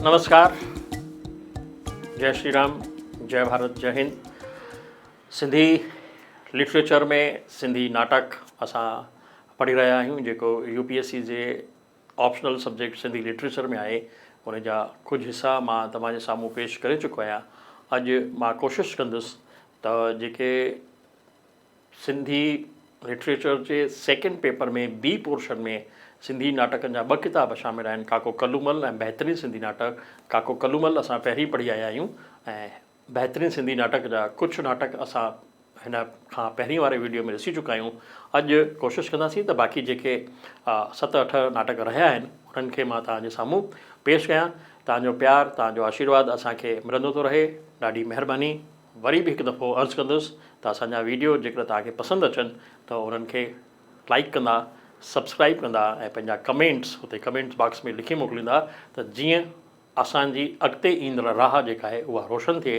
نمسڪار جئي شري رام جئي ڀارت جئي هند سنڌي لٽريچر ۾ سنڌي ناٽڪ اسان پڙهي رهيا آهيون جيڪو يو پي ايس سي جي آپشنل سبجيڪٽ سنڌي لٽريچر ۾ آهي ان جا ڪجهه حصا مان توهان جي سامهون پيش ڪري چڪو آهيان اڄ مان ڪوشش ڪندس ته جيڪي سنڌي لٽريچر جي سيڪنڊ پيپر ۾ بي پورشن ۾ سنڌي ناٽڪن جا ٻه ڪتاب شامل آهن ڪاڪو ڪلومل ۽ بهترين سنڌي ناٽڪ. ڪاڪو ڪلومل اسان پهرين پڙهي آيا آهيون ۽ بهترين سنڌي ناٽڪ جا ڪجهه ناٽڪ اسان هن کان پهرين واري ويڊيو ۾ ڏسي چڪا آهيون. اڄ ڪوشش ڪنداسين ته باقي جيڪي ست اٺ ناٽڪ رهيا آهن انهن کي مان توهان جي سامهون پيش ڪيان. توهان جو پيار توهان جو آشيرواد اسان کي ملندو ٿو رهي. ڏاڍي مهرباني. وري به هڪ دفعو عرض ڪندس ته اسان جا ويڊيو جيڪڏهن توهان کي پسند اچن ته انهن کي لائيڪ ڪندا، سبسڪرائيب ڪندا ۽ پنهنجا ڪمينٽس اتي ڪمينٽس باڪس ۾ لکي موڪليندا ته جيئن اسان جي اڳتي ايندڙ راهه جيڪا آهي اها روشن ٿئي.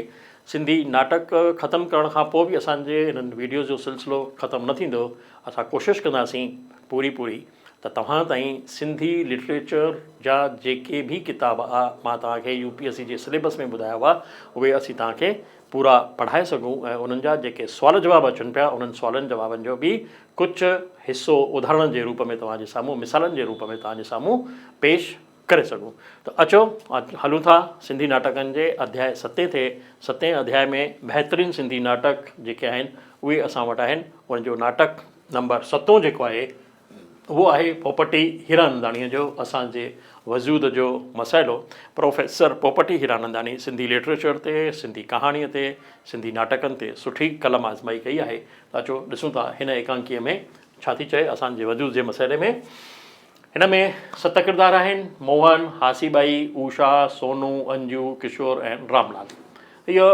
سنڌي ناٽڪ ختم ڪرڻ کان پوء به اسان جي انهن ويڊيوز جو سلسلو ختم نه ٿيندو. اسان ڪوشش ڪنداسين پوري پوري ته توهان تائين سنڌي لٽريچر جا جيڪي به ڪتاب مان توهان کي يو پي ايس سي جي سليبس ۾ ٻڌايا هئا اهي اسين توهان کي پورا پڙهائي سگهون ۽ انهن جا جيڪي سوال جواب اچن پيا انهن سوالن جوابن جو به ڪجهه حصو اداهرڻن جي روپ ۾ توهان جي سامهون مثالن جي روپ ۾ توهان جي سامهون پيش ڪري سگهون ته اچو هلون ٿا سنڌي ناٽڪن جي اڌياء ستين تي ستين اڌياء ۾ بهترين سنڌي ناٽڪ جيڪي آهن اهي اسان وٽ آهن ان جو ناٽڪ نمبر ستون جيڪو آهي اهو آهي پوپٽي هيراننداڻيء جو اسان جي وجود جو مسئلو. پروفيسر پوپٽي هيراننداڻي سنڌي لٽريچر تي، سنڌي ڪهاڻيء تي، سنڌي ناٽڪن تي سٺي قلم آزمائي ڪئي آهي ته اچو ڏسون ٿا هن ايڪانڪيء ۾ ڇا ٿي چئي اسان جي وجود جي مسئلي ۾. هن ۾ ست ڪردار آهن، موهن، هاسي ٻائي، اوشا، سونو، انجو، ڪشور ۽ رام لال. اهو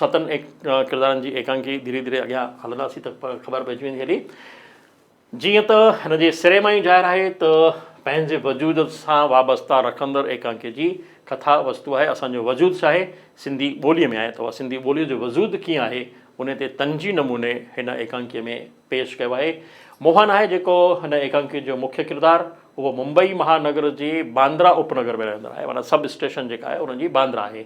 ستن ڪردارن جي ايڪانڪي ڌيري ڌيري اڳيان هلنداسين ته خبر پئجي ويندي هلي. جيئن ته هن جي سري مان ئي ظاهر آهي ته پنهنجي وجود سان وابسته رکندڙ ايڪانڪي جي ڪٿا وستو آهي. اسان جو وجود ڇا آهي؟ سنڌي ٻوليء ۾ آهي ته اها سنڌي ٻوليء جو وجود ڪيئن آهي، ان تي طنزي نموني هن ايڪانڪيء ۾ پيش ڪيو آهي. موهن آهي جيڪو هن ايڪانڪيء جو مکيه ڪردار، اهو ممبئي مهانگر جي باندرا اپنگر ۾ رهندڙ آهي معنيٰ سب اسٽيشن جيڪا آهي ان جي باندرا آهي.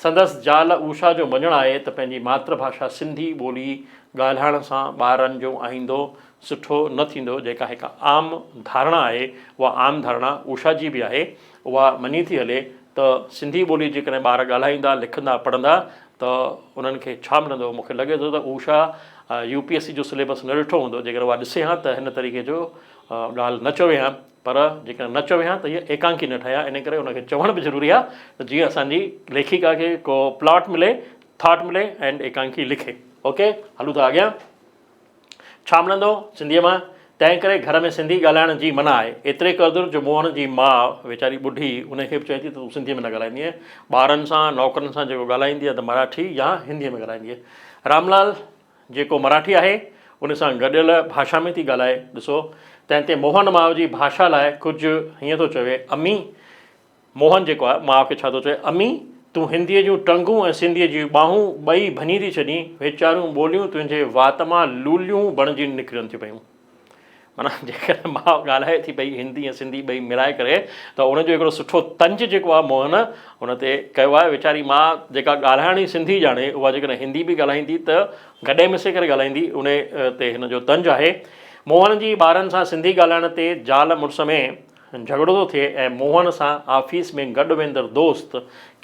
سندس زال اوشا جو مڃڻ آهي ته پنهنجي ماتر ڀاشا سنڌي ٻولي ڳالهائڻ سان ٻارن جو آئيندو سٺو نه ٿيندو جيڪا هڪ عام ڌارڻا آهي اها عام ڌارڻا اوشا جي به آهي اها مڃي ٿي هلي ته سنڌي ٻولي جيڪڏهن ٻار ڳالهائيندا لکندا پڙهندا ته انهن کي ڇا ملندو مون کي لڳي ٿو ته اوشا يو پي ايس سي جو سليبس نه ڏٺو هوندو جيڪڏهن اها ڏسي ها ته هن طريقي جو ڳالهه نه چوي ها پر جيڪڏهن نه چوي ها ته هيء ايڪانڪي نه ٺهي ها ان ڪري ان کي چوڻ به ضروري آهي ته جيئن اسان جي ليکڪا کي ڪو پلاٽ ملي ٿاٽ ملي ۽ ايڪانڪي لکي اوڪي هلون ٿا اڳيان ڇا ملندو سنڌيء مان؟ تنهن ڪري گهر ۾ سنڌي ڳالهائڻ جي منع آهي. ايتري قدر جو موهن جي ماء ويچاري ٻڍي ان کي به چئي ٿي ته تون سنڌيء ۾ نه ڳالهائيندينء. ٻارن سان، نوڪرن سان جيڪو ڳالهائيندينء ته مراٺي يا هنديء ۾ ڳالهائيندينء. رام لال جيڪو مراٺي آهي، ان سان گڏيل ڀاشا ۾ ٿي ڳالهائي. ڏسو، تنهن تي موهن ماء جي ڀاشا لاء ڪجهه هيئن ٿو چوي، امي! موهن جيڪو آهي ماء کي ڇا ٿو چئي، امي! تون هنديء جون ٽنگون ۽ سنڌيء جون ٻانهون ٻئي ڀڃي ٿي ڇڏين، ويچاريون ٻوليون تنهنجي وات مان لوليون بڻجي نڪرن ٿيون پيون. معنيٰ جيڪڏهن ماء ڳالهائي ٿي پئي هندي ۽ سنڌي ٻئي ملائي ڪري ته ان جو هڪڙو سٺو طنز جيڪو آهي موهن ان تي ڪيو آهي. ويچاري ماء جيڪا ڳالهائڻ ئي سنڌي ڄاڻي اها جيڪڏهن هندي به ڳالهائيندي ته گڏي مسي ڪري ڳالهائيندي، ان تي هن جو طنز آهي. موهن جي ٻارن سان سنڌي ڳالهائڻ تي زال مڙس ۾ جهڳڙو ٿو ٿئي ۽ موهن سان آفيس ۾ گڏ ويندڙ دوست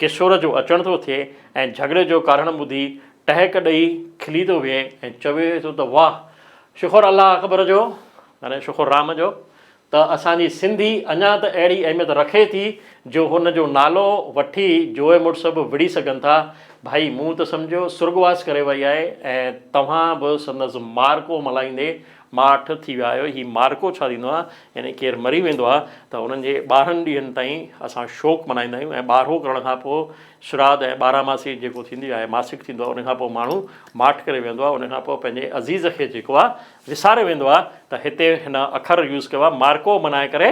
ڪشور جو اچڻ ٿو ٿئي ۽ جهڳڙي جو ڪارڻ ٻڌي ٽهڪ ڏئي کلي ٿو ويهي ۽ چوي ٿو ته واهه شڪر الله اڪبر جو يعني شڪر رام جو ته اسان جي سنڌي اڃا ته اهڙي اهميت رکي ٿي جو هن جو نالو وٺي جوئي مڙس به وڙهي سگهن ٿا ڀائي مون ته سمجهيو سرڳواس ڪري وئي آهي ۽ توهان به سندس مارڪو ملهائيندي ماٺ ٿي ويا آهيو، هي مارڪو ڇا ٿيندو آهي يعني ڪير مري ويندو آهي ته انهن جي 12 ڏينهن تائين اسان شوڪ ملهائيندا آهيون ۽ ٻارهو ڪرڻ کان پوء شراڌ ۽ ٻارهن ماسي جيڪو ٿيندي آهي ماسڪ ٿيندو آهي ان کان پوء ماڻهو ماٺ ڪري ويندو آهي ان کان پوء پنهنجي عزيز کي جيڪو آهي وساري ويندو آهي ته هتي هن اکر يوز ڪيو آهي مارڪو ملهائي ڪري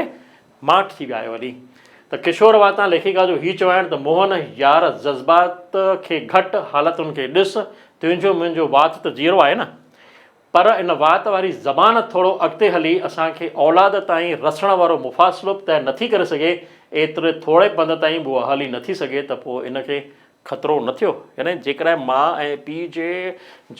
ماٺ ٿي ويا آهيو هلي ته ڪشور واتان ليکڪا جو هي چوائڻ ته موهن يار جذبات کي گهٽ حالتن کي ڏس تنهنجو منهنجو وات ته جيئرو آهي نه. پر ان وات واري زبان ٿورو اڳتي هلي اسان کي اولاد تائين رسڻ وارو مفاصلو به طئي نٿي ڪري سگهي، ايتري ٿوري پنڌ تائين به اها هلي نٿي سگهي ته پوء ان کي خطرو نه ٿيو؟ يعني جيڪڏهن ماء ۽ پيء جي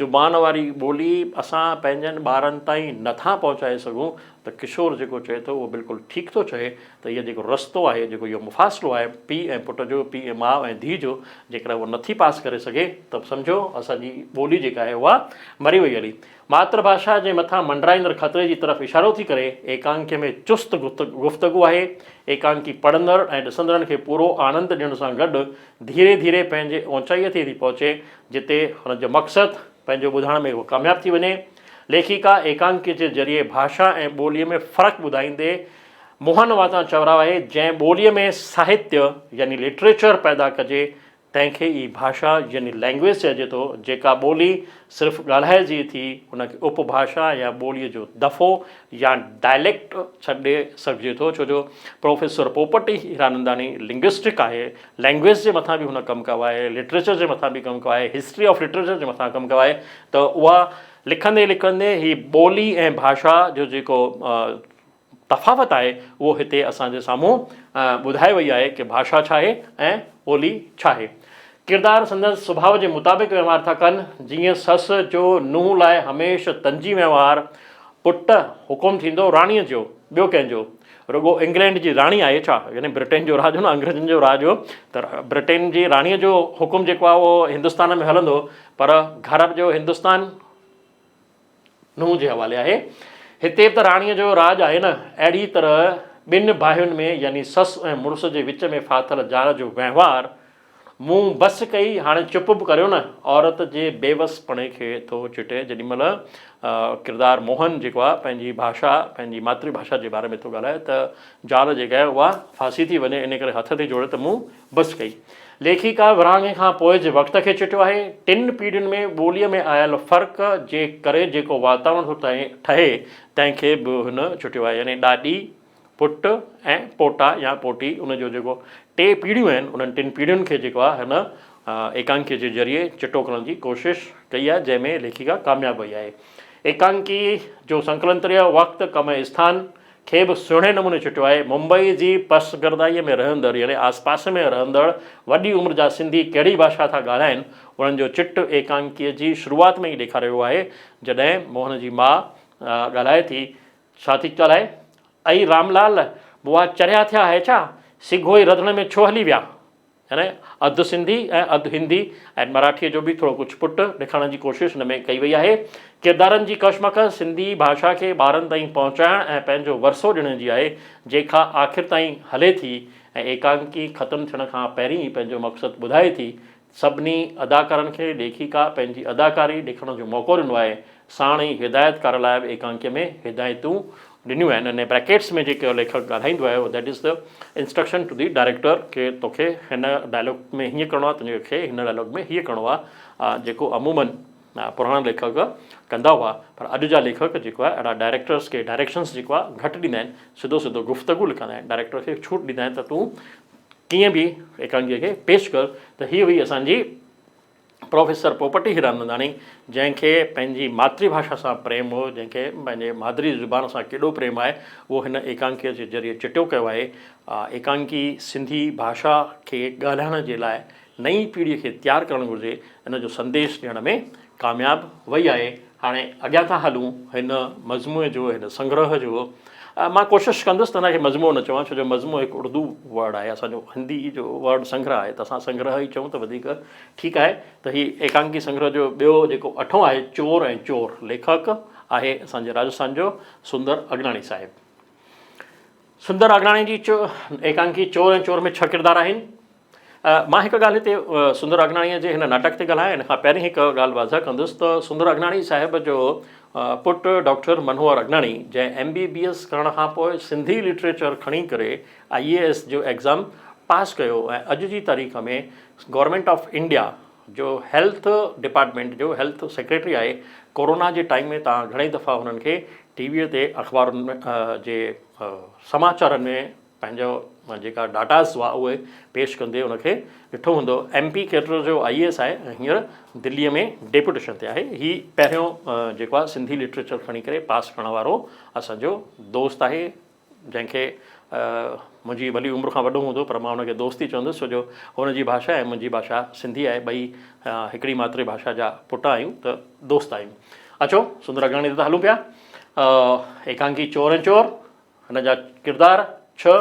زبان واري ٻولي اسان پنهنجن ٻارن تائين نٿا پهچائي سگهون ته ڪشور جيڪو چئي ٿو اهو بلڪل ٺيڪ ٿو چئي ته اهو جيڪو رستو آهي جيڪو اهو مفاصلو آهي پيء ۽ پٽ جو پيء ۽ ماء ۽ ڌيء جو جيڪڏهن اهو نٿي پاس ڪري سگهي ته سمجهو اسان جي ٻولي جيڪا آهي اها مري وئي هلي. ماتر ڀاشا جي مٿان منڊرائيندڙ خطري جي طرف اشارو ٿي ڪري، ايڪانڪي ۾ چست گفتگو آهي. ايڪانڪي پڙهندڙ ۽ ڏسندڙن کي پورو آنند ڏيڻ سان گڏ ڌيري ڌيري پنهنجي اوچائيء تي ٿي پهچي، جتي هن جو مقصد پنهنجو ٻڌائڻ ۾ هوء ڪامياب ٿي وڃي. ليکڪا ايڪانڪي جي ذريعي ڀاشا ۽ ٻوليء ۾ فرق ٻڌائيندي منهن واتان چورايو آهي، جنهن ٻوليء ۾ ساهتيه يعني لٽريچر پيدا ڪجي، تنهن کي ئي ڀاشا يعني لئنگويج چئجي ٿو. جيڪا ٻولي صرف ڳالهائجي ٿي، ان کي اپڀاشا يا ٻوليء جو دفعو يا ڊائليڪٽ سڏي سگهجي ٿو، ڇو جو پروفيسر پوپٽ هيراننداڻي لنگئسٽڪ آهي، لئنگويج جي مٿان به هن ڪم ڪيو آهي، لٽريچر جي مٿان به ڪم ڪيو آهي، هسٽري آف لٽريچر جي مٿان ڪم ڪيو آهي ته اها لکندي لکندي هي ٻولي ۽ ڀاشا جو جيڪو تفاوت آهي اهو هتي اسان جي سامهون ٻڌائي وئي آهي ڪي ڀاشا ڇا آهي ۽ ٻولي ڇا آهي. ڪردار سندس سڀاء جي مطابق وهنوار ٿا ڪن، جيئن سس جو نونهن لاء هميشھ طنزي وهنوار، پٽ حڪم ٿيندو راڻيء جو، ٻيو ڪنهن جو؟ رڳو انگلينڊ جي راڻي آهي ڇا؟ يعني برٽين جو راڄ هو نه انگريزن جو راڄ هو ته برٽين جي راڻيء جو حڪم جيڪو آهي اهو هندستان ۾ هلندو پر گهر جو هندستان نوح جي حوالي آهي. هتي به ته راڻيء جو راڄ آهي نه. اهڙي طرح ٻن ڀائين ۾ يعني سس ۽ مڙس جي وچ ۾ ڦاٿل زال جو وهنوار، مون بس ڪئي هاڻي چپ به ڪريو نه، عورت جي بيوس پڻي کي ٿو چٽي. جيڏي مهل ڪردار موهن جيڪو آهي پنهنجي ڀاشا پنهنجي ماتري ڀاشا جي باري ۾ ٿو ڳالهائي ته زال جيڪا آهي اها ڦاسي ٿي وڃي ان ڪري هٿ ٿي جوڙي ته مون بس ڪئي. ليکڪا ورهاڱي کان پوء جي وقت کي چٽيو آهي. ٽن پيڙهين ۾ ٻوليء ۾ آيل فرق جي ڪري جيڪو واتاورڻ ٿو ٺهي، تنهن کي به هن چٽيو آهي. يعني ڏاڏي، پٽ ۽ پوٽا يا پوٽي ان جو جيڪو ٽي پيڙهيون آهن، انهن ٽن پيڙهين کي جيڪو آهي هن ايڪانڪيء جي ذريعي چٽو ڪرڻ جي ڪوشش ڪئي آهي، جنهن ۾ ليکڪا ڪامياب وئي آهي. ايڪانڪي جو سنڪلنتريه وقت، ڪم ۽ اسٿان، کي به سهڻي نموني چٽيو آهي. ممبئي جي پسگردائيء ۾ رهندڙ يعني آس پاس ۾ رهندڙ وڏي عمر جا سنڌي ڪهڙي ڀاشا ٿا ڳالهائين، انهن جو چٽ ايڪانڪيء جي شروعات ۾ ئي ڏيکاريو ويو آهي، جڏهن موهن جي ماء ڳالهائي ٿي، ڇا ٿي ڳالهائي؟ ائي رام لال، بوا چريا ٿيا آهي ڇا؟ سگهو ئي رڌڻي ۾ ڇو هلي ويا؟ يعني اڌ سنڌي ۽ اڌ هندي ۽ مراٺيء جو به ٿورو ڪجهه پٽ ڏيکارڻ جي ڪوشش هن ۾ ڪئي وئي آهي. ڪردارن جي ڪشمڪش سنڌي ڀاشا کي ٻارن تائين پهچائڻ ۽ پنهنجو ورثو ڏيڻ جي آهي، جيڪا آخر تائين هلي ٿي ۽ ايڪانڪي ختم ٿيڻ کان پهرين ئي پنهنجو مقصد ٻڌائي ٿي. سڀني اداڪارن کي ليکڪا پنهنجي اداڪاري ڏيکارڻ جو موقعو ڏنو آهي. ساڻ ئي هدايتڪار لاء به ايڪانڪيء ۾ هدايتون ڏنيون آهن ۽ بريڪيٽس ۾ جيڪو ليکڪ ڳالهائيندو آهي that is the instruction to the director ڪي توکي هن ڊائلاگ ۾ هيئن ڪرڻو آهي تنهنجي کي هن ڊائلاگ ۾ هيئن ڪرڻو آهي جيڪو عموماً پراڻا ليکڪ ڪندا هئا پر اڄ جا ليکڪ جيڪو آهي اهڙا ڊائريڪٽرس کي ڊائريڪشنس جيڪو آهي گهٽ ڏيندا آهن سڌو سڌو گفتگو لکندا آهن ڊائريڪٽر کي ڇوٽ ڏيندا آهن ته تون ڪيئن به ايڪانڪيء کي پيش ڪر ته هيء هئي اسان جي پروفيسر پوپٽي هيراننداڻي جنهن کي پنهنجي ماتري ڀاشا سان پريم هو، جنهن کي پنهنجي مادري زبان سان ڪيڏو پريم آهي، اهو هن ايڪانڪيء جي ذريعي چٽيو ڪيو آهي. ايڪانڪي سنڌي ڀاشا کي ڳالهائڻ جي لاء نئين پيڙهيء کي تيار ڪرڻ گهرجي، ان جو سنديش ڏيڻ ۾ ڪامياب وئي آهي. هاڻي اڳيان ٿا هلون هن مجموعي جو هن سنگرهه جو مان ڪوشش ڪندس ته هن کي مجموعو نه چوان ڇو جو مجموعو هڪ اردو ورڊ آهي اسان جو هندي جو ورڊ سنگرهه آهي ته اسان سنگرهه ئي چئون ته وڌيڪ ٺيڪ آهي ته هي ايڪانڪي سنگرهه جو ٻيو جيڪو اٺون آهي چور ۽ چور ليکڪ آهي اسان جي راجسٿان جو سندر اگناڻي صاحب سندر اگناڻي جي ايڪانڪي چور ۽ چور ۾ ڇهه ڪردار آهن مان هڪ ڳالهه هتي سندر اگناڻيء جي هن ناٽڪ تي ڳالهايان ان کان پهرين هڪ ڳالهه واضح ڪندس ته سندر اگناڻي صاحب جو پٽ ڊاڪٽر منوهر اگناڻي جنهن ايم بي بي ايس ڪرڻ کان پوء سنڌي لٽريچر کڻي ڪري آئي اي ايس جو ايگزام پاس ڪيو ۽ اڄ جي تاريخ ۾ گورنمينٽ آف انڊيا جو هيلٿ ڊپارٽمينٽ جو هيلٿ سيڪريٽري آهي ڪورونا جي ٽائيم ۾ توهان گهڻي دفعا هنن کي ٽي وي تي اخبارن ۾ جي سماچارن ۾ پنهنجو جيڪا ڊاٽاز هئا اهي پيش ڪندي ان کي ڏٺو هوندو. ايم پي ڪيڊر جو آئي اي ايس آهي ۽ هينئر دليء ۾ ڊيپوٽيشن تي آهي. هي پهريون جيڪو آهي سنڌي لٽريچر کڻي ڪري پاس ڪرڻ وارو اسان جو دوست آهي جنهن کي منهنجي ڀلي عمر کان وڏو هوندو پر مان ان کي دوست ئي چوندس ڇو جو هن جي ڀاشا ۽ منهنجي ڀاشا سنڌي آهي ٻئي هڪڙي ماتري ڀاشا جا پٽ آهيون ته دوست آهيون. اچو سندر اگهاڻي تي ته هلون پيا. ايڪانڪي چور ۽ چور هن جا ڪردار ڇهه،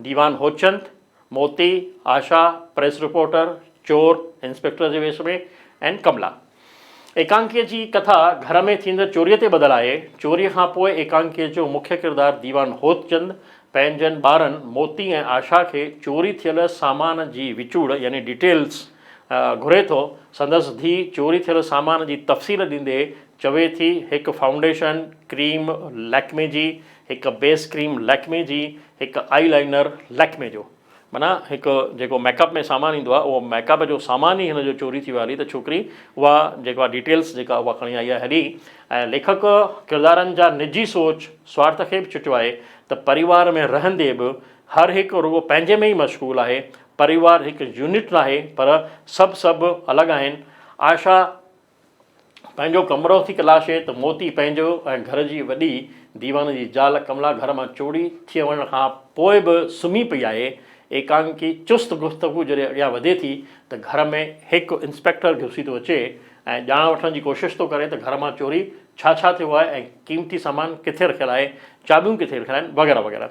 ديوان هوتچند، موتي، آشا، پريس رپورٽر، چور، انسپيڪٽر جي ويس ۾، ۽ ڪملا. ايڪانڪيء جي ڪٿا گهر ۾ ٿيندڙ چوريء تي ٻڌل آهي. چوريء کان پوء ايڪانڪيء جو مکيه ڪردار ديوان هوتچند پنهنجن ٻارن موتي ۽ آشا کي چوري ٿيل سامان جي وچوڙ يعني ڊيٽيلز گهري ٿو. سندس ڌيء چوري ٿيل سامان جي تفصيل ڏيندي چوي ٿي، هڪ فائونڊيشن ڪريم ليڪمي جي، هڪ بيس ڪريم ليڪمي جي، هڪ آئي لائنر ليڪمي جو. معنيٰ هڪ جيڪو ميڪ اپ ۾ سامان ايندو آهي اهو ميڪ اپ جو سامان ئي هن جو چوري ٿي ويو هلي ته ڇوڪري اها جيڪو آهي ڊيٽيلس جيڪا اها کڻي آئي آهي هلي ۽ ليکڪ ڪردارن جا نجي سوچ سوارٿ کي به چٽيو آهي ته پريوار ۾ رهندي به هر هڪ رڳو پنهنجي ۾ ئي مشغول آهي پريوار هڪ يونٽ ناهي پر سڀ سڀ الڳ آهن آشا پنهنجو ڪمرو ٿي تلاشي ته موتي پنهنجو ۽ گهر جي وڏي ديوان جي زال ڪملا گهر مان چوري ٿي وڃڻ کان پوء به سمهي پئي آهي. ايڪانڪي چست گفتگو جڏهن اڳيان وڌي ٿي ته گهر ۾ هڪ انسپيڪٽر گهسي ٿو اچي ۽ ڄاڻ وٺڻ جي ڪوشش ٿو ڪري ته گهر مان چوري ڇا ڇا ٿيو آهي ۽ قيمتي سامان ڪٿي رکيل آهي، چاٻيون ڪٿي رکيل آهن وغيره وغيره.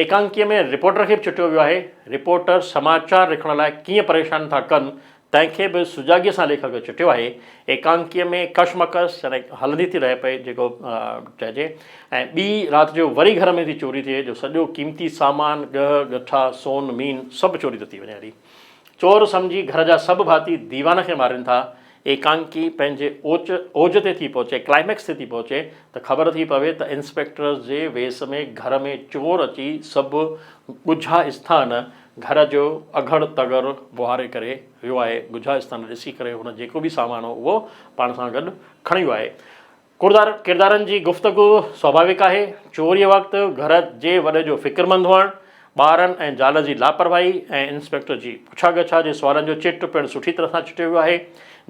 ايڪانڪيء ۾ رپورٽر کي به چٽيو ويو آهي. رپورٽر سماچار لکڻ لاء ڪيئن پريشان ٿا ڪن تنهن کي به سجاڳيء سان ليکڪ چٽيو آهي. ايڪانڪيء ۾ ڪشمڪش يعني هلندي ٿي رهي پئي جيڪو چئجي ۽ ٻي رات جو وري گهر ۾ ٿي چوري ٿئي جو سڄو قيمتي سامان، ڳهه، ڳٺا، سون، مين سڀ چوري ٿو ٿي وڃي هلي. چور سمجهي گهر جا سڀ ڀاتي ديوان کي مارين ٿا. ايڪانڪي پنهنجي اوچ اوج تي ٿي پهچي، ڪلائميڪس تي ٿي پهچي ته خبر ٿي پوي ته انسپيڪٽر جي ويس ۾ گهر ۾ چور اچي سڀ ڳجها اسٿان گهر جو اگهڙ تگهڙ ٻوهاري ڪري ويو آهي. ڳجها اسٿان ڏسي ڪري هن جيڪو به سامان هو اهو پاڻ سان گڏ کڻي ويو آهي. ڪردار ڪردارن جي گفتگو سواڀاويڪ آهي. چوريء وقت گهر جي وڏي جو فڪرمند هئڻ، ٻارن ۽ زال جي لاپرواهي ۽ انسپيڪٽر جي پڇا ڳڇا جي سوالن جو چٽ پڻ سٺي طرح سان چٽيو ويو آهي.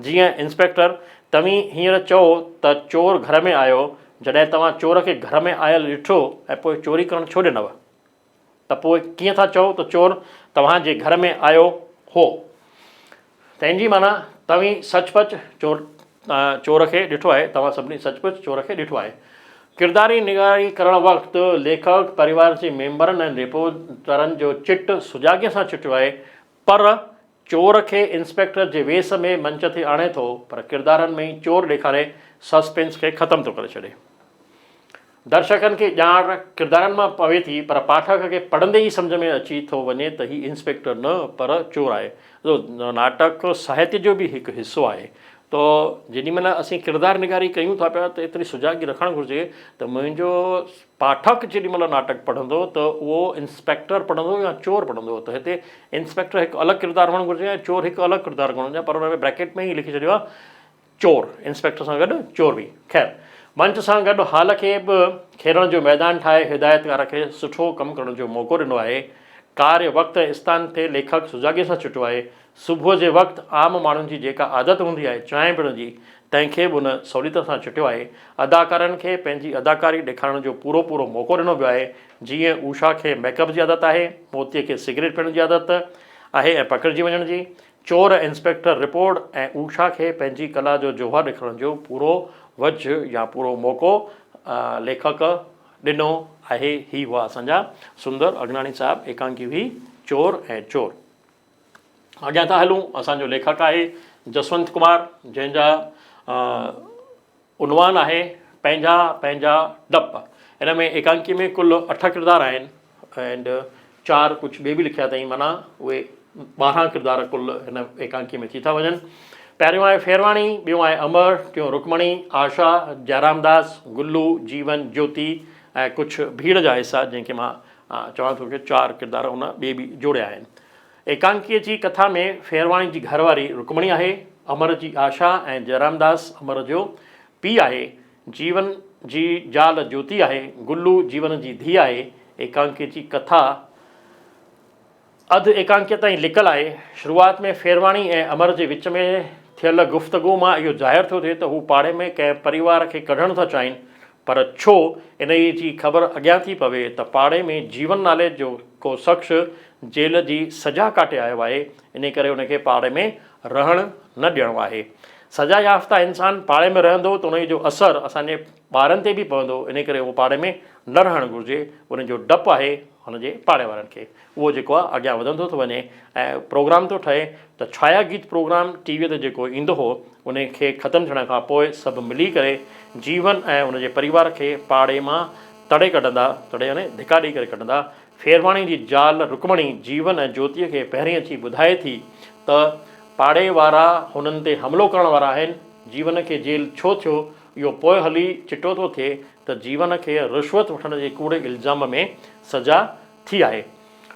جيئن انسپيڪٽر، توهين هينئر چئو ته چور گهر ۾ آيو، جڏهن توهان چور کي گهر ۾ آيل ڏٺو ۽ پوء چوري ڪرڻ ڇو ڏنو؟ ته پوء ڪيئن ٿا چئو ته چور توهان جي گهر ۾ آيو هو؟ تنهن جي معنيٰ توهين سچ پچ چور چور کي ڏٺو آهي، توهان سڀني سچ پچ چور کي ڏٺو آهي. ڪرداري نگاري ڪرڻ وقت ليکڪ پريوار جي ميمبرن ۽ رپورٽرن جو چٽ سجاڳيء سان چٽيو آهي، پر چور کي انسپيڪٽر جي ويس ۾ منچ تي آڻي ٿو، پر ڪردارن ۾ ئي چور ڏيکاري سسپينس کي ختم ٿو ڪري ڇڏي. درشڪن کي ڄاڻ ڪردارن مان پوي ٿي، پر پاٺڪ کي پڙهندي ئي سمجهه ۾ اچي ٿو وڃي ته هي انسپيڪٽر نه پر چور آهي. ناٽڪ ساهتيه جو به هڪ حصو آهي ته جيڏي مهل اسين ڪردار نگاري ڪيون ٿا پيا ته ايتري سجاڳي رکڻ گهرجي ته منهنجو پاٺڪ جيڏي مهل ناٽڪ پڙهندو ته اهو انسپيڪٽر پڙهندو يا چور پڙهندو ته هتي انسپيڪٽر هڪ الڳ ڪردار هئڻ گهرجي ۽ چور هڪ الڳ ڪردار هئڻ گهرجي پر ان ۾ بريڪيٽ ۾ ئي لکي ڇڏيو آهي چور، انسپيڪٽر سان گڏ چور به. خير، منچ سان گڏ هال کي به کيڏڻ جو ميدان ٺاهي هدايتڪار کي سٺو ڪم ڪرڻ جو موقعو ڏنو آهي. ڪاري وقت ۽ استان تي ليکڪ سجاڳيء سان چٽيو آهي. صبح جي وقت عام ماڻهن جي جيڪا عادت هوندي آهي چانهه پيئڻ جي، تنهن کي به هن سولي طرح سان چٽيو آهي. اداڪارن کي پنهنجي اداڪاري ڏيکارڻ جو پورو پورو موقعو ڏنو ويو آهي. جيئن اوشا کي ميڪ اپ جي عادت آهي، موتيء کي سگريٽ پيئڻ جي عادت آهي ۽ پڪڙجي وڃڻ جي. چور انسپيڪٽر رپورٽ ۽ اوشا کي پنهنجي ڪلا جو جوهر ڏيکارڻ جو پورو وجهه يا پورو موقعو ليکڪ ڏنو آهي. هي هئا اسان جا سندر اگناڻي صاحب ايڪانڪي هئي چور ۽ چور. اڳيان ٿا هلون اسان جو ليکڪ آهي جسونت ڪمار جنهن جا عنوان آهي پنهنجا پنهنجا ڊپ. هن ۾ ايڪانڪي ۾ ڪل اٺ ڪردار آهن اينڊ چار ڪجهه ٻئي به لکيا اٿائين معنيٰ اهي 12 ڪردار ڪل هن ايڪانڪي ۾ ٿي ٿا وڃن. پهريون آهي ڦيرواڻي، ٻيو آهي امر، ٽيون رڪمڻي، آشا، جئرامداس، گلو، جيون، جوتي ۽ ڪجهه ڀيڙ جا حصا جنهن کي مان چوان ٿو ڪي چار ڪردار هن ٻئي به جوڙيا آهن. ايڪانڪيء جي ڪٿا ۾ ڦيرواڻي جي گهر واري رڪمڻي آهي، امر جي آشا ۽ جئرامداس امر جو پيء آهي، جيون جي زال جوتي آهي، گلو جيون جي ڌيء آهي. ايڪانڪيء جي ڪٿا اڌ ايڪانڪيء تائين لڪل آهي. شروعات ۾ ڦيرواڻي ۽ امر جي وچ ۾ ٿيل گفتگو مان اهو ظاهر ٿو ٿئي ته هو پاڙي ۾ ڪنهن پريوار کي ڪڍڻ ٿا چاهين پر ڇو انهيء جي خبر اڳيان ٿي پوي ته پاڙي ۾ جيون نالي جو ڪو شخص جيل جي سزا ڪاٽي آيو آهي انهي ڪري ان کي پاڙي ۾ رهڻ نه ڏيڻو آهي. سزا يافته انسان پاڙي ۾ رهندو ته انهيء جو اثر اسان جي ٻارن تي به پوندو انهي ڪري اهو پاڙي ۾ نه رهڻ گهرجي ان جو ڊپ آهي هن جي پاڙي وارن کي اهو جيڪو آهي اڳيان وڌندو ٿو وڃي ۽ پروگرام ٿو ٺهي ته ڇايا گيت پروگرام ٽي وي تي جيڪو ايندو هو ان کي ختم ٿيڻ کان پوء سڀ ملي ڪري جيون ۽ ان جي پريوار کي پاڙي مان تڙي ڪڍندا تڙي يعني ڌڪا ڏئي ڪري ڪڍندا ڦيرواڻي جي زال رڪمڻي جيون ۽ جوتيء کي پهرين اچي ٻڌائي ٿي ته پاڙي وارا هنن تي حملو ڪرڻ وارا آهن جيون کي جيل ڇو ٿيو اهو پوء هلي چٽو ٿو ٿئي ته جيون کي رشوت وٺڻ جي ڪوڙي الزام ۾ سزا ٿي آهي.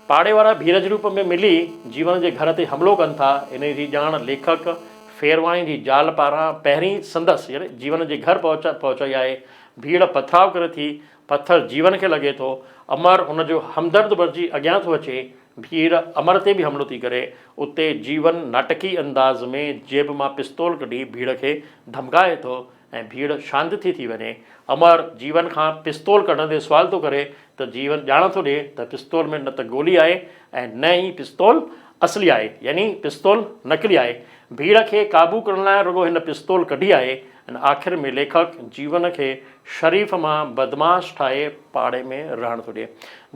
پاڙي وارا ڀيرج روپ ۾ ملي جيون جي گهر تي حملو ڪن ٿا. انهي جي ڄاڻ ليکڪ ڦيرواڻي جي زال پاران پهرين سندس يعني جيون جي گهر پهچائي آهي. ڀيڙ پٿراء ڪري ٿي. پٿر جيون کي لڳي ٿو. امر هن جو همدرد بڻجي اڳيان ٿو اچي. ڀيڙ امر تي به حملو ٿي ڪري. اتي جيون ناٽڪي انداز ۾ جيب مان پستول ڪڍي ڀيڙ کي ڌمڪائي ٿو ۽ ڀيڙ شانت ٿي ٿي وڃي. امر جيون کان پستول ڪڍندي سوال ٿو ڪري ته جيون ڄاڻ ٿو ڏئي ته پستول ۾ نه ته گولي آهي ۽ نه ئي پستول اصلي آهي يعني پستول نقلي آهي. ڀيڙ کي قابو ڪرڻ لاء رڳو هن پستول ڪڍي آهي ۽ آخر ۾ ليکڪ جيون کي شريف مان بدمعاش ٺاهي پاڙي ۾ رهڻ ٿو ڏئي.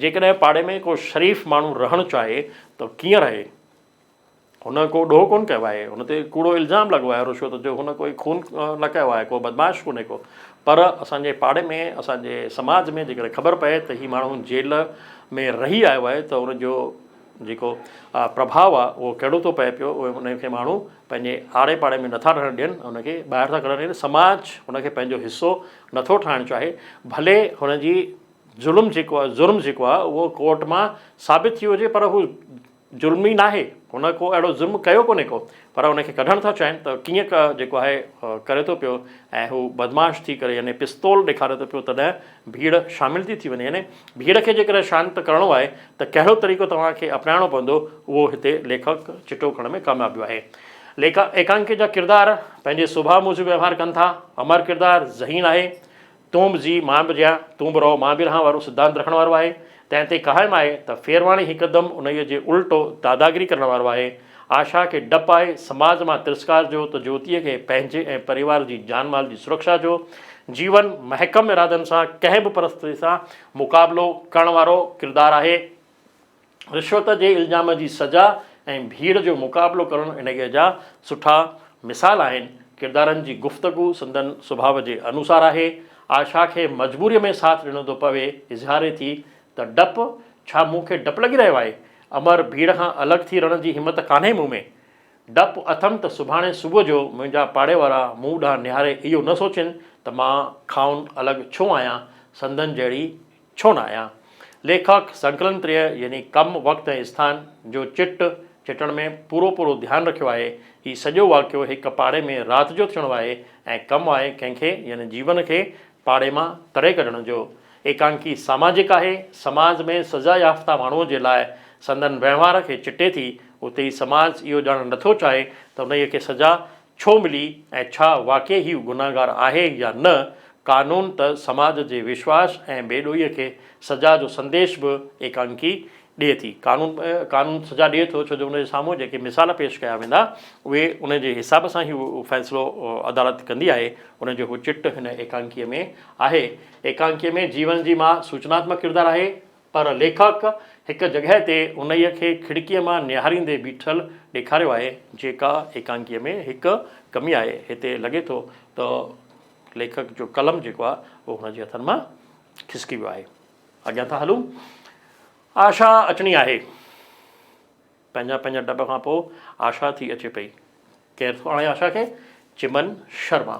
جيڪڏهن پاڙي ۾ ڪو شريف ماڻهو رهڻ چاهي ته ڪيئن رهي؟ هن ڪو ڏوهه ڪونه ڪيو آهي، هن تي ڪوڙو الزام لڳو آهي رشوت جو، هن ڪوئي خون نه ڪيو آهي، ڪو بدمعاش ڪونهي ڪو. پر اسان جي پاڙي ۾ اسان جي سماج ۾ جيڪڏهن خبر پئي ته هي ماڻهو جيل ۾ رهي آيو آهي ته ان جو جيڪو پرڀاء آهي اهو ڪهڙو ٿو پئي پيو، اهي ان کي ماڻهو پنهنجي آڙي پاڙي ۾ نٿا رهڻ ڏين، ان کي ٻاهر ٿا ڪڍڻ ڏين، سماج هن کي پنهنجو حصو نٿو ٺاهڻ چاهي، ڀلي هن جي ظلم جيڪو آهي جرم جيڪو آهي اهو ڪورٽ مان ثابت ٿي ويو هجي پر هو ظلمي ناهي، هن ڪو اهڙو ظلم ڪيو ڪونهي ڪو، پر ان کي ڪڍڻ ٿا چاهين ته ڪيئن جيڪو آهي ڪري ٿو پيو ۽ هو بدمعاش ٿي ڪري يعني پستول ڏيکاري ٿو پيو تڏهن ڀيڙ شامل ٿي ٿي وڃي يعني ڀيڙ کي جيڪڏهن شانت ڪرڻو آهي ته ڪهڙو طريقو توهان کي اپنائڻو پوندو اهو هتي ليکڪ چٽو ڪرڻ ۾ ڪامياب ويو آهي. ليکڪ ايڪانڪي جا ڪردار پنهنجي سڀاء موجب وهنوار ڪن ٿا. امر ڪردار ذهين آهي. تون به جي مان به جيان، تون به رهو مان به رهان وارو سڌانت رکڻ وارو آهي. تنهن تي قائم آهي ته ڦيرواڻي هڪدم انهيء جي الٽو داداگيري ڪرڻ وارو آهي. آشا کي ڊپ آهي سماج مان ترسڪار جو ته جوتيء کي پنهنجي ۽ پريوار جي جان مال جي سرڪشا جو. جيون محڪم ارادن سان ڪنهن به پرستتي سان مقابلو ڪرڻ وارو ڪردار آهي. رشوت جي الزام جي سزا ۽ ڀيڙ جو مقابلو ڪرڻ انهيء جا سٺا مثال آهن. ڪردارن جي گفتگو سندن سڀاء جي انوسار آهي. آشا کي مجبوريء ۾ ساٿ ڏيڻو ٿو پوي. اظهاري ٿي ته ڊپ، ڇا مون کي ڊپ لڳي رهيو آهي؟ امر، ڀيڙ کان الڳ ٿي رهڻ جي همت ڪانهي مون ۾. ڊپ اٿم ته سڀاڻي صبح جو منهنجا پاڙي وارا مون ڏانهن نهاري اهو نه سوچين ته مان کانئن الڳ ڇو آهيان، سندن جهڙي ڇو نه آهيان. ليکڪ سنڪلن تريه يعني ڪم، وقت ۽ اسٿان جو چٽ چٽڻ ۾ پورو پورو ڌيان رکيو آهي. هي سڄو واقعو هڪ پاڙي ۾ رات جو ٿيڻو آهي ۽ ڪم آهي ڪنهن کي يعني جيون کي پاڙي مان تڙي ڪڍڻ جو. ايڪانڪي ساماجڪ آهي. سماج ۾ سزا يافته ماڻهوء جي لاء سندن وهنوار کي چٽي ٿي. اتي ئي سماج اهو ڄاڻڻ نٿو چاهي ته انهيء کي سزا ڇو ملي ۽ ڇا واقعي هي گنهگار آهي يا نه، قانون ته سماج جي وشواس ۽ بي ڏوهيء کي سزا جو سنديش به ايڪانڪي ڏئي ٿي. قانون قانون سزا ڏئي ٿو ڇو جو ان جي سامهون جيڪي مثال پيش ڪيا ويندا اهي ان جي حساب سان ئي اهو فيصلو عدالت ڪندي آهي ان جو هو چٽ هن ايڪانڪيء ۾ آهي. ايڪانڪيء ۾ جيون جي ماء سوچناتمڪ ڪردار آهي. پر ليکڪ هڪ جڳهه تي انهيء کي کڙڪيء مان نهاريندي بيٺل ڏيکاريو آهي، جيڪا ايڪانڪيء ۾ هڪ ڪمي آهي. هتي لڳي ٿو ته ليکڪ جو قلم جيڪو آهي، اهو هن جي هٿن مان کسڪي ويو آهي. اڳيان ٿا هلون. آشا اچڻي آهي. پنهنجا پنهنجا ڊٻ کان پوء آشا ٿي اچي پئي. ڪير ٿو آڻي آشا کي؟ چمن شرما.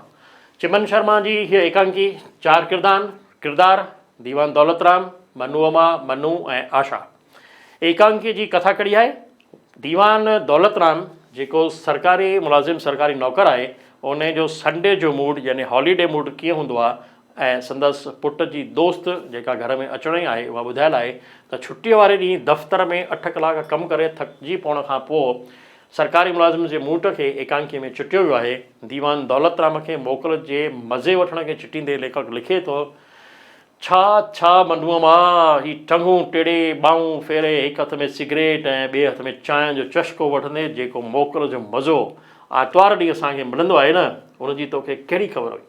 چمن شرما جي هيء ايڪانڪي چار ڪردان، ڪردار، ديوان دولت رام، منوء ماء، منو ۽ آشا. ايڪانڪيء جي ڪٿا ڪهڙي آهي؟ ديوان دولت رام جيڪو سرڪاري ملازم، سرڪاري نوڪر آهي، ان جو سنڊي جو موڊ يعني هاليڊي موڊ ڪيئن هوندو آهي ۽ سندس پٽ جي دوست جيڪا گهر ۾ اچڻ ئي آهي اها ٻڌايل آهي ته ڇٽيء واري ڏينهن دفتر ۾ اٺ ڪلاڪ ڪم ڪري ٿڪجي پوڻ کان پوء سرڪاري ملازم جي موٽ کي ايڪانڪيء ۾ چٽيو ويو آهي. ديوان دولت رام کي موڪل جي مزي وٺڻ کي چٽيندي ليکڪ لکي ٿو، ڇا ڇا منوء مان هي ٽنگون ٽيڙي، ٻانهون ڦيري، هڪ هٿ ۾ سگريٽ ۽ ٻئي هٿ ۾ چانهه جو چشڪو وٺندي جيڪو موڪل جو مزو آرتوار ڏينهن اسان کي ملندو آهي نه، ان جي توکي ڪهڙي خبر هئي؟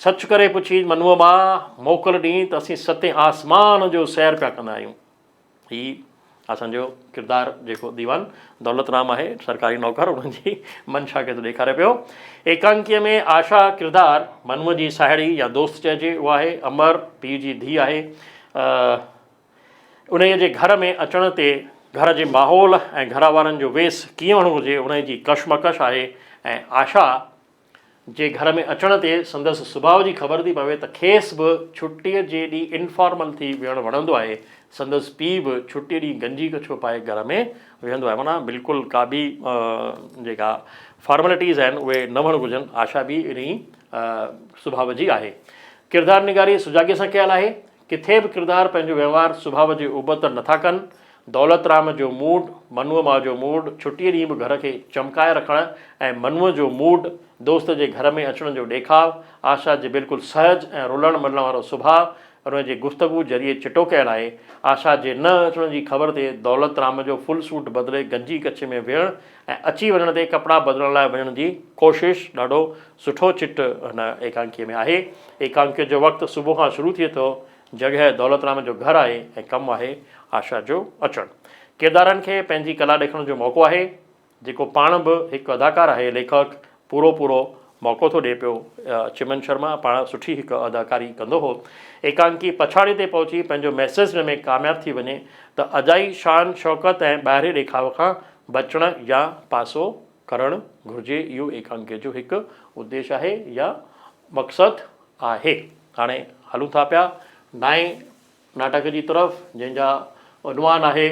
سچ ڪري پڇي منوء مان، موڪل ڏينهن ته اسين ستين آسمان جو سير پيا ڪندا آهيون. هي اسان جو ڪردار جيڪو ديوان دولت رام آهي سرڪاري نوڪر ان جي منشا کي ٿو ڏيکاري پيو. ايڪانڪيء ۾ آشا ڪردار منوء جي ساهيڙي يا دوست چئجي اها آهي. امر پيء جي ڌيء آهي. انهيء جي گهر ۾ اچڻ تي گهر جي ماحول ۽ گهر وارن جو ويس ڪيئن هئڻ گهرجي انهيء جي ڪشمڪش آهي ۽ آشا جي گهر ۾ اچڻ تي سندس سڀاء جي خبر ٿي پوي ته کيس به ڇٽيء جي ڏينهن انفارمل ٿي ويهڻ وڻندو آهي. سندس پيء به ڇٽيء ڏينهن گنجي ڪڇو پائي گهر ۾ ويهندو آهي. معنيٰ بلڪل ڪا به جيڪا فارملٽيز آهن اهي نه هئڻ گهرجن. آشا به انهي سڀاء جي آهي. ڪردار نگاري سجاڳيء سان ڪيل آهي. ڪٿي به ڪردار پنهنجو وهنوار سڀاء جي ابتڙ نٿا ڪن. دولت رام جو موڊ، منوء ماء جو موڊ، ڇٽيء ڏينهن به گهر کي چمڪائي رکڻ ۽ منوء جو موڊ، دوست جي گهر ۾ اچڻ جو ڏيکاء، آشا جي بلڪل سهج ۽ رلڻ ملڻ وارو سڀاء ان جي گفتگو ذريعي چٽو ڪيل آهي. آشا جي نه اچڻ جي خبر تي دولت رام جو فل سوٽ بدلي گنجي ڪڇي ۾ ويهڻ ۽ اچي وڃڻ تي ڪپڙا بدلڻ لاء وڃڻ جي ڪوشش ڏاڍو سٺو چٽ هن ايڪانڪيء ۾ آهي. ايڪانڪيء جو وقت صبح کان شروع ٿئي ٿو. جڳهه دولت رام جو گهر آهي ۽ ڪم آهي آشا جو اچڻ. ڪردارن کي پنهنجي ڪلا ڏيکارڻ جو موقعو آهي. جيڪو پاڻ به هڪ اداڪار آهي ليکڪ پورو پورو موقعو ٿو ڏئي پيو. چمن شرما پاڻ سٺي هڪ اداڪاري ڪندو هو. ايڪانڪي پڇاڙي تي پهچي پنهنجو ميسيج ڏيڻ ۾ ڪامياب ٿي وڃي ته اجائي شان شوڪت ۽ ٻاهرين ڏيکاء کان بچڻ يا پاسو ڪرڻ گهرجي اهو ايڪانڪي جو هڪ اديش آهي يا مقصد آهي. هاڻي هلون ٿا پيا نائين ناٽڪ جي طرف جنهن جا عنوان آهي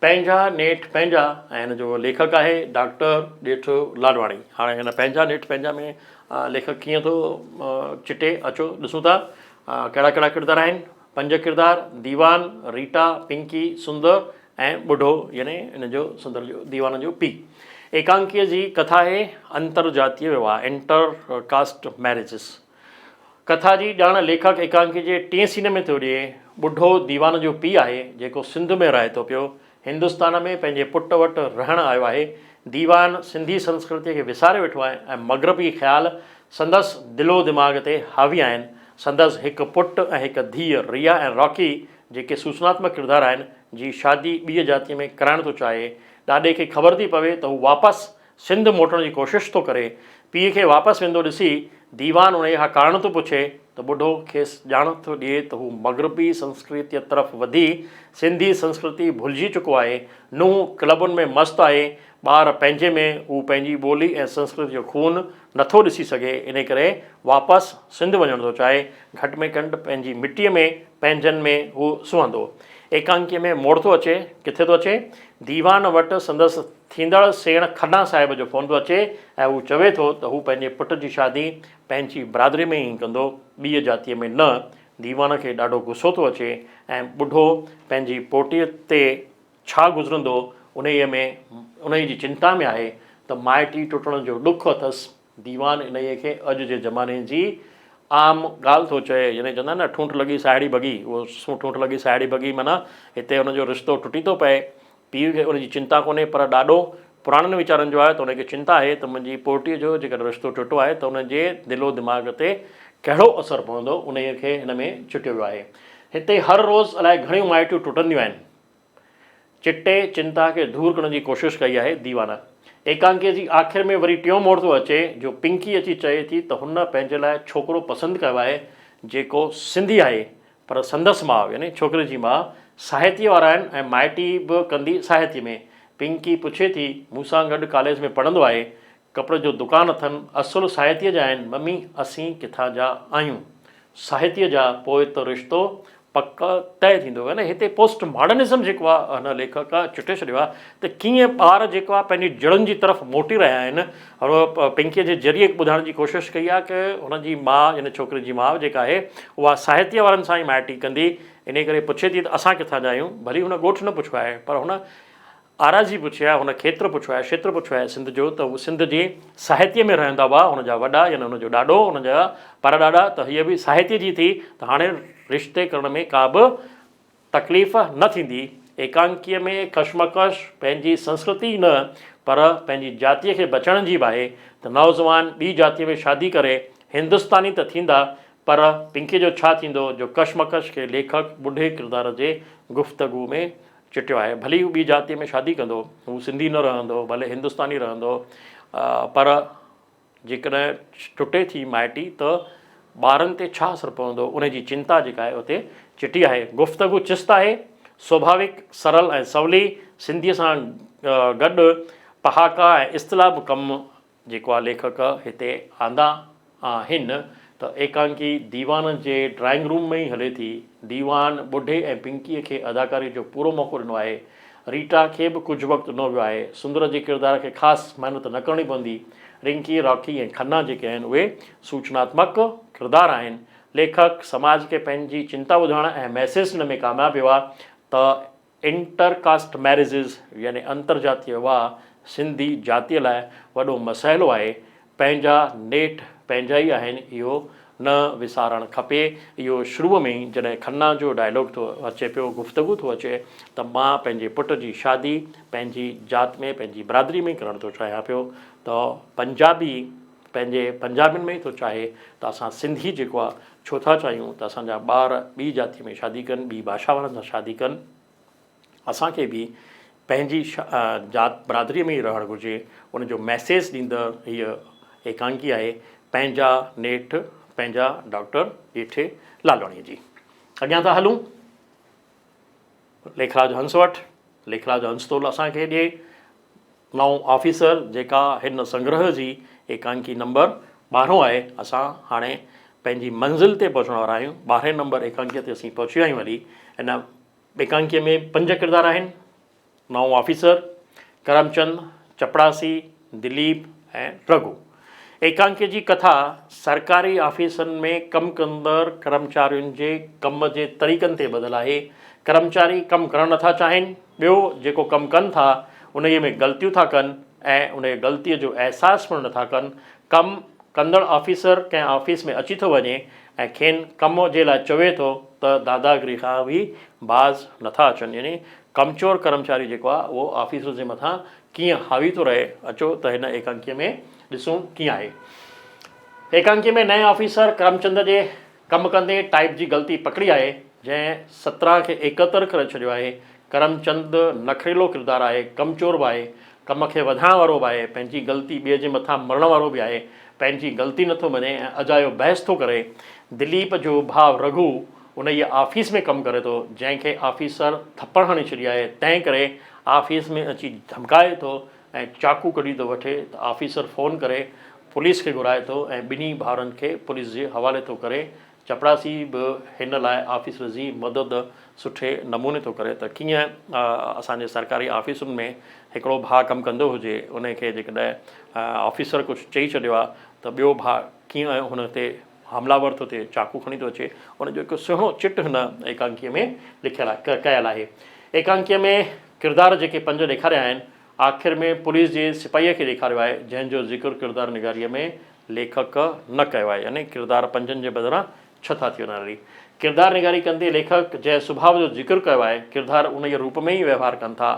پنهنجا نيٺ پنهنجا ۽ هن جو ليکڪ آهي ڊاڪٽر ڄيٺو لاڏواڻي. هاڻي هن پنهنجا نيٺ پنهنجا ۾ ليکڪ ڪيئن ٿو چٽي اچو ڏسون ٿا ڪهڙا ڪهڙا ڪردار آهن. پنج ڪردار، ديوان، ريٽا، پنڪي، سندر ۽ ٻڍو يعني ان جو سندر جو ديوان جو پيء. ايڪانڪيء جي ڪٿا آهي انتر جاتيه وواهه، Inter Caste Marriages. ڪٿا جي ڄاڻ ليکڪ ايڪانڪي جي ٽئين سين ۾ ٿو ڏئي. ٻڍو ديوان جو پيء آهي، جيڪو سنڌ ۾ رهي ٿو پيو. هندستان ۾ پنهنجي پٽ وٽ رهڻ آيو آهي. ديوان سنڌي سنسڪرتيء کي وساري ويٺو آهي ۽ مغربي خيال سندس دل و دماغ تي حاوي آهن. سندس هڪ پٽ ۽ هڪ ڌيء ريا ۽ راڪي، جيڪي سوچناتمڪ ڪردار آهن، جي شادي ٻيء جاتيء ۾ ڪرائڻ ٿو چاهي. ڏاڏي کي خبر ٿي پوي ته هو واپس سنڌ موٽڻ جي ڪوشش ٿو ڪري. پيء کي واپس ويندو ڏسي ديوان انهيء کان ڪارڻ ٿو پڇي ته ٻڍو کيس ڄاڻ ٿو ڏئي ته هو مغربي سنسڪرتيء طرف وڌي سنڌي سنسڪرتي ڀلجي چڪو آهي. نونهن ڪلبن ۾ مست آهي، ٻار پنهنجي ۾، هو پنهنجي ٻولي ۽ سنسڪرتي جو خون نٿو ڏسي سگهي، انهيء ڪري واپس سنڌ وڃڻ ٿو چاهي. گهٽ ۾ گهٽ پنهنجي مٽيء ۾، پنهنجن ۾ هو سونهندو. ايڪانڪيء ۾ موڙ ٿو اچي. ڪٿي ٿو اچي؟ ديوان وٽ سندس ٿيندڙ سيڻ کنا صاحب جو فون ٿو اچي ۽ هو چوي ٿو ته هو پنهنجي پٽ جي شادي پنهنجي برادري ۾ ئي ڪندو، ٻيء جاتيء ۾ نه. ديوان کي ڏاڍو غصو ٿو اچي ۽ ٻڍو پنهنجي پوٽيء تي ڇا گذرندو انهيء ۾ انهيء جي چنتا ۾ آهي ته مائٽي ٽٽڻ جو ڏک اٿس. ديوان انهيء کي اڄ جي زماني جي عام ڳالهه ٿو چئي، يعني چوندا آهن نه ٺونٺ لڳي ساهيڙي ڀڳي، اهو ٺونٺ لڳي ساهيڙي ڀڳي معنيٰ هتي هن جو رشتو ٽٽي ٿو پئي. پيء کي ان جي چنتا ڪونهي پر ڏاڏو پراڻن ويچارن جو آهي ته ان کي چنتا آهي ته منهنجي پوٽي جو جيڪڏهن رشتو ٽٽو آهي ته ان جي دل و دماغ تي ڪهڙو اثر پوندو انهيء کي هن ۾ چٽيو ويو آهي. هتي هر روز الائي گهڻيون مائٽيون ٽٽنديون آهن. چٽي چنتا کي دور ڪرڻ جي ڪوشش ڪئي آهي ديوانه. ايڪانڪيء جي آخر ۾ وري ٽيون موڙ ٿو اچي جو پنڪي اچي چئي ٿي ته هن پنهنجي لاء ڇوڪرو پسند ڪيو آهي جيڪو سنڌي آهي پر سندس ماء يعني ڇوڪري جي ماء ساهتيء وارا آهن ۽ مائٽي به ڪندي ساهتيء ۾. پنڪي پڇي ٿي مون سان گڏ ڪاليج ۾ پڙهندو آهي ڪپڙي جو دڪان اٿن، اصل ساهتيء جا آهن، ممي اسين ڪٿان جا آهيون؟ ساهتيء جا، پوء ته رشتو پڪ طئي ٿيندو يعني هتي پوسٽ ماڊرنزم جيڪو آهي هن ليکڪ چٽي ڇڏيو آهي ته ڪيئن ٻار جيڪو آهي پنهنجي جڙن جي طرف موٽي رهيا آهن هن پنڪيء جي ذريعي ٻڌائڻ جي ڪوشش ڪئي آهي ته هن جي ماء يعني ڇوڪري جي ماء جيڪا آهي اها ساهتيه وارن سان ئي مائٽي ڪندي انهي ڪري پڇي ٿي ته اسان ڪٿان جا آهيون ڀلي هن ڳوٺ نه پڇيو آهي پر هن آراضي پڇي آهي هن کيتر پڇيو آهي کيتر پڇيو آهي سنڌ جو ته هو سنڌ جي ساهتيه ۾ رهندا هئا هن جا وڏا يعني هن جو ڏاڏو هن جا پر ڏاڏا ته هيء به ساهتيه جي ٿي ته هاڻي رشتي ڪرڻ ۾ ڪا به تڪليف نه ٿيندي. ايڪانڪيء ۾ ڪشمڪش پنهنجي سنسڪرتي ئي نه پر پنهنجي جاتيء کي بچائڻ جي به آهي ته نوجوان ٻي جاتيء ۾ شادي ڪري هندستاني ته ٿيندا پر پنڪيء جو ڇا ٿيندو جو ڪشمڪش کي ليکڪ ٻڍي ڪردار جي گفتگو ۾ چٽيو آهي. ڀلي هو ٻي جاتيء ۾ شادي ڪندو، هو سنڌي نه رهندو، ڀلي هندستاني رهندو پر جيڪڏهن ٽٽي ٿي مائٽي ته ٻارن تي ڇا اثر پوندو ان جي چنتا جيڪا آهي اتي چٽي آهي. گفتگو چست آهي، سوڀاويڪ، سرل ۽ سولي، سنڌيء سان گڏ پهاڪا ۽ اصطلاح به ڪم جيڪو آهي ليکڪ هتي آندا آهن ته ايڪانڪي ديوان جي ڊرائنگ روم ۾ ئي هلي ٿي. ديوان ٻڍي ۽ پنڪيء کي اداڪاريء جو پورو موقعو ڏنو آهي. ريٽا کي به ڪجهه وقت ڏنو ويو آهي. سندر جي ڪردار کي خاص محنت نه ڪرڻي پوندي. رنڪي، راکي ۽ کنا جيڪي آهن اهي سوچناتمڪ ڪردار آهن. ليکڪ سماج کي پنهنجي چنتا ٻڌائڻ ۽ ميسيج ڏيڻ ۾ ڪامياب ويو آهي ته انٽر ڪاسٽ ميريجز يعني انتر جاتي وواهه سنڌي جاتيء لاء وڏو مسئلو آهي. پنهنجا نيٺ پنهنجا ئي آهن اهو نه وسارڻ کپي. اهو شروع ۾ ئي جڏهن کنا جو ڊائلاگ ٿو اچي پيو گفتگو ٿو اچي ته مان پنهنجي پٽ جي شادي پنهنجي جات ۾ پنهنجي برادري ۾ ڪرڻ ٿو چاهيان پيو ته پنجابي پنهنجي پنجابين ۾ ئي ٿو چاهي ته اسان سنڌي جيڪو آهي ڇو ٿا چاهيون ته اسان جا ٻار ٻي جاتي ۾ شادي ڪن ٻي ڀاشا وارن سان شادي ڪن. اسان کي به پنهنجي ذات برادريء ۾ ئي رهڻ گهرجي، ان جو ميسيج ڏيندڙ هيء ايڪانڪي آهي، پنهنجا نيٺ پنهنجا ڊاڪٽر ڄيٺي لالواڻيء جي. اڳيان ٿا هلون ليکراج هنس وٽ، ليکراج هنس ٿو اسان کي ڏئي نئون آفيسر جيڪا هن سنگرهه جي ايڪانڪي نمبر ٻارهون آهي، اسان هاڻي پنهنجي منزل تي پهچڻ وارا آهيون، ٻارهين نمبر ايڪانڪيء تي اسين پهچي ويا آهيون هلي ان ايڪانڪيء ۾ پنج ڪردار آهن، نئون آفيسر، ڪرمچند، چپڙاسي، دليپ ۽ رگهو. ايڪانڪيء جي ڪٿا سرڪاري آفيسن ۾ ڪم ڪندڙ ڪرمچارين جي ڪم جي طريقن تي ٻڌل آهي. ڪرمچاري ڪم ڪرڻ نٿا چاهين، ٻيو جيڪو ڪم ڪن ٿا، انهيء ۾ غلطيون ٿا ڪن ۽ انهيء غلطيء جو احساس پڻ نٿا ڪن. ڪم ڪندڙ آفيسر ڪنهن آفيس ۾ اچي ٿو وڃي ۽ کين ڪم جي لاء چوي ٿو ته داداگري کان به باز نٿا اچن يعني ڪمچور ڪرمچاري جيڪو آهي اهو آفيسر جي مٿان ڪيئن حاوي ٿو رهي اچو ته هن ايڪانڪيء ۾ ڏسون ڪيئن آهي. ايڪانڪيء ۾ نئين آفيسر ڪرمچند جي ڪم ڪندي ٽائيپ جي غلطي پڪڙي آهي جنهن 17 کي 71 ڪري ڇڏيو آهي. ڪرمچند نخريلو ڪردار آهي، ڪمچور به آهي، ڪم کي وڌائڻ وارو به آهي، پنهنجي غلطي ٻئي جي مٿان مڙهڻ وارو به آهي، پنهنجي غلطي نٿو مڃي ۽ اجايو بحث ٿو ڪري. دليپ جو ڀاء رگهو انهيء آفيس ۾ ڪم ڪري ٿو، جنهن کي آفيسر ٿپڙ هڻي ڇڏي آهي، تنهن ڪري آفيس ۾ اچي ڌمڪائي ٿو ۽ چاقو ڪڍي ٿو وٺي ته آفيسر فون ڪري پوليس کي گهرائي ٿو ۽ ٻنهي ڀائرن کي پوليس جي حوالي ٿو ڪري. چپڙاسي به هن لاء آفيسر جي مدد سٺي نموني ٿو ڪري ته ڪيئن اسان جي سرڪاري آفيسن ۾ هڪڙو ڀاء ڪم ڪندو هجي ان کي جيڪڏهن آفيسر ڪجهه چئي ڇڏيو آهي ته ٻيو ڀاء ڪيئن هن تي حمله ور ٿو ٿئي چاقو کڻي ٿو اچي ان جو هڪ سهڻو چٽ هن ايڪانڪيء ۾ لکيل آهي ڪيل آهي. ايڪانڪيء ۾ ڪردار جيڪي پنج ڏيکاريا آهن آخر ۾ پوليس جي سپاهيء کي ڏيکاريو آهي جنهن جو ذڪر ڪردار نگاريء ۾ ليکڪ نه ڪيو آهي يعني ڪردار پنجن جي بدران ڇهه ٿا ٿي وڃن هلي. ڪردار نگاري ڪندي ليکڪ جنهن سڀاء جو ذڪر ڪيو آهي، ڪردار انهيء روپ ۾ ئي وهنوار ڪن ٿا.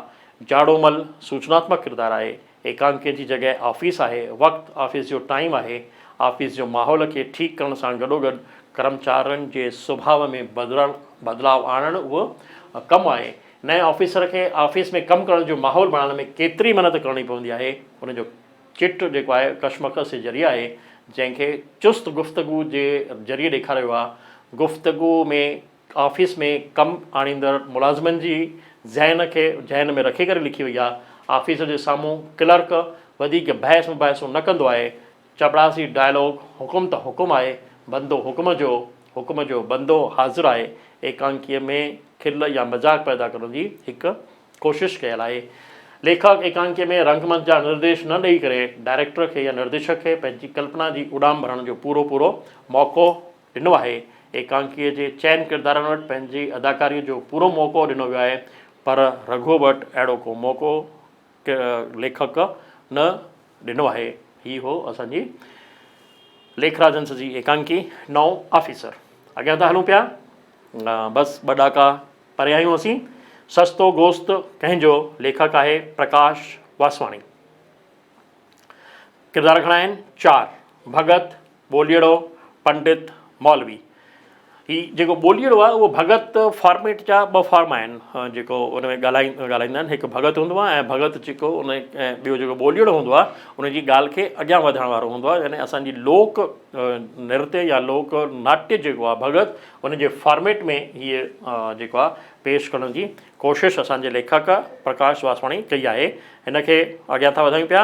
جاڙومل سوچناتمڪ ڪردار آهي. ايڪانڪيء جي جڳهه آفيس آهي. وقت آفيس جو ٽائيم آهي. آفيس جو ماحول کي ٺيڪ ڪرڻ سان گڏوگڏ ڪرمچارين جي سڀاء ۾ بدلاء آڻڻ اهو ڪم آهي. نئين آفيسر کي آفيس ۾ ڪم ڪرڻ جو ماحول بڻائڻ ۾ ڪيتري محنت ڪرڻي پوندي آهي، ان جو چٽ جيڪو آهي ڪشمڪش جي ذريعي آهي، جنهن کي چست گفتگو جي ذريعي ڏيکاريو ويو آهي. گفتگو ۾ آفيس ۾ ڪم آڻيندڙ ملازمن جي ذهن کي ذهن ۾ رکي ڪري لکي وئي آهي. آفيس جي سامهون ڪلرڪ وڌيڪ بحث مباحثو نه ڪندو آهي. چپڙاسي ڊائلاگ حڪم ته حڪم آهي، بندو حڪم جو. حڪم جو بندو حاضر آهي. ايڪانڪيء ۾ کل يا مذاق پيدا ڪرڻ جي هڪ ڪوشش ڪيل آهي. ليکڪ ايڪانڪيء ۾ رنگ منچ جا نرديش نه ڏئي ڪري ڊائريڪٽر کي يا نرديشڪ کي پنهنجي ڪلپنا جي اڏام ڀرڻ جو پورو پورو موقعو ڏنو آهي. ايڪانڪيء جي چئن ڪردارن وٽ پنهنجي اداڪاريء جو پورو موقعو ڏنو ويو آهي پر رگهو وٽ اهڙو ڪو موقعو ليکڪ نه ڏنو آهي. هي هو اسان جي ليکراج هنس جي ايڪانڪي نئون آفيسر. اڳيان ٿا هلون پيا. بس ٻه ڏاڪا پري آهيون اسين. سستو گوشت ڪنهن جو ليکڪ آهي پرڪاش واسواڻي. ڪردار گهڻا آهن؟ چار، ڀڳت، ٻوليئڙو، پنڊت، مولوي. هي جيڪو ٻوليئڙو آهي اهو ڀڳت فارميٽ جا ٻه فارم آهن جيڪو ان ۾ ڳالهائي ڳالهائيندا آهن هڪ ڀڳت هوندو آهي ۽ ڀڳت جيڪو ان ۽ ٻيو جيڪو ٻوليئڙو هوندو آهي ان جي ڳالهه کي اڳيان وڌائڻ وارو هوندو آهي يعني اسان جي لوڪ نرتي يا لوڪ ناٽيه جيڪو آهي ڀڳت ان جي فارميٽ ۾ هيء جيڪو آهي پيش ڪرڻ جي ڪوشش اسان جي ليکڪ پرڪاش واسواڻي ڪئي آهي هن کي اڳيان ٿا وڌايون پيا.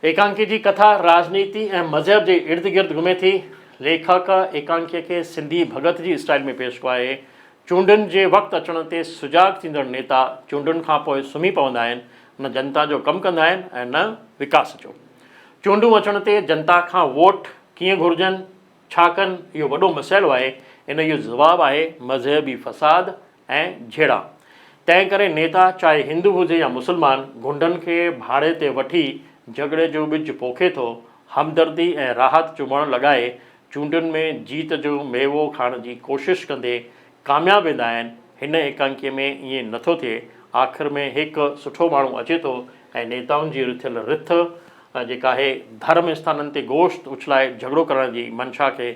ايڪانڪي جي ڪٿا راڄنيتي ۽ مذهب جي ارد گرد گهمي ٿي. ليکڪ ايڪانڪيء کي سنڌي ڀڳت جي اسٽائيل ۾ پيش ڪيو آهي. چونڊن جي وقت اچڻ تي سجاڳ ٿيندڙ نيتا چونڊن کان پوء سمهي پوندا آهن، نه جنتا جو ڪم ڪندا آهن ۽ نه وڪاس جو. چونڊون اچڻ تي جنتا کان ووٽ ڪيئن گهرجن، ڇا ڪن، اهو وڏو مسئلو آهي. ان جو جواب آهي مذهبي فساد ۽ جهيڙا. تنهن ڪري نيتا چاهي هندو هجي يا مسلمان غنڊن کي ڀاڙي تي وٺي جهڳڙي جو ٻج پوکي ٿو، همدردي ۽ راحت جو مڻ لڳائي چونڊن ۾ جيت جو ميوو کائڻ جي ڪوشش ڪندي ڪامياب ويندا آهن، هن ايڪانڪيء ۾ ائين نٿو ٿئي، آخر ۾ هڪ سٺو ماڻهو اچي ٿو ۽ نيتائن جي رٿيل رٿ جيڪا آهي ڌرم اسٿانن تي گوشت اڇلائي جهڳڙو ڪرڻ جي منشا کي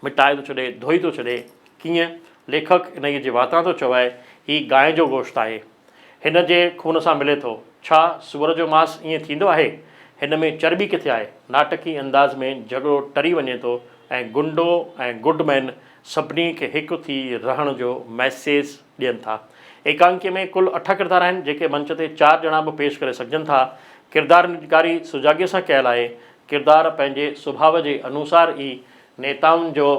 مٽائي ٿو ڇڏي، ڌوئي ٿو ڇڏي. ڪيئن؟ ليکڪ انهيء جي واتان ٿو چوائي، هي گانء جو گوشت آهي. هن جي خون سان ملي ٿو. ڇا سوئر جو ماس ائين ٿيندو آهي؟ هن ۾ چرٻي ڪٿي آهي؟ ناٽڪي انداز ۾ جهڳڙو ٽري وڃي ٿو ۽ گنڊو ۽ گڊ مئن سڀني کي هڪ ٿي رهڻ جو ميسيج ڏين ٿا. ايڪانڪيء ۾ ڪل اٺ ڪردار آهن، جيڪي منچ تي چار ڄڻا به پيش ڪري سگهجن ٿا. ڪردار نگاري سجاڳيء سان ڪيل آهي. ڪردار پنهنجي سڀاء جي انوسار ئي نيتائن جو